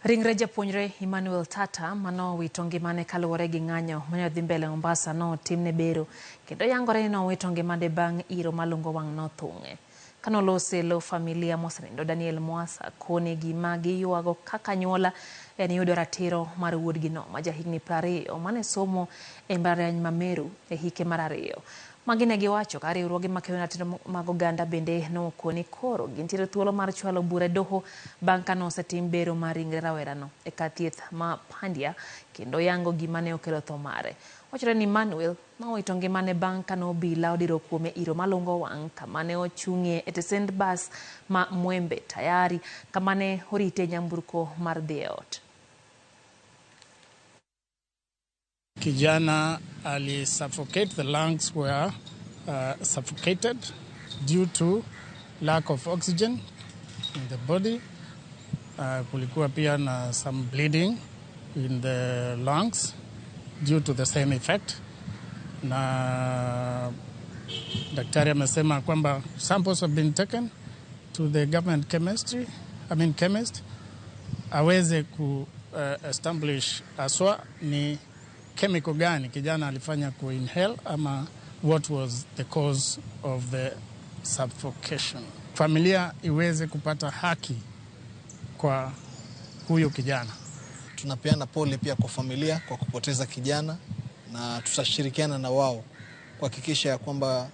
Ringre japuonjre Emmanuel Tata manowito ngimane kaluwore gi ng'anyo mane odhi mbele Mombasa notimne bero kendo yangore ni nowito ngimane bang' iro malungo wang' nothung'e. Kanolose lo familia mosenindo Daniel Mwasa koni gima giywago kaka anyuola en yudo ratiro mar wuodgino ma jahigni 20 mane somo e mbalariany ma Meru e hike mar 2. Magi ne giwacho ka riwruoge makedo ratiro mag oganda bende nokoni koro gintiere thuolo mar chwalo bura e doho bang' ka nosetim bero mar ringre rawerano e kar thieth ma Pandya kendo yango gima ne okelo tho mare. Wachore ni Manuel nowito ngimane bang' ka nobila odiro kuome iro malungo wang' kama ne ochung'ie e tesend bas ma Mwembe Tayari kama ne orite nyamburko mar dhi e ot. Kijana ali suffocate, the lungs were suffocated due to lack of oxygen in the body. Kulikuwa pia na some bleeding in the lungs due to the same effect. Na daktari amesema kwamba samples have been taken to the government chemistry, I mean chemist, aweze ku establish haswa ni chemical gani kijana alifanya ku inhale ama what was the cause of the suffocation. Familia iweze kupata haki kwa huyu kijana. Tunapeana pole pia kwa familia kwa kupoteza kijana, na tutashirikiana na wao kuhakikisha ya kwamba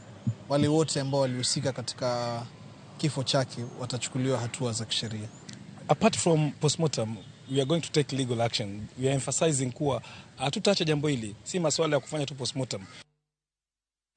wale wote ambao walihusika katika kifo chake watachukuliwa hatua za kisheria. Apart from postmortem, we are going to take legal action. We are emphasizing kuwa hatutaacha jambo hili, si masuala ya kufanya tu postmortem.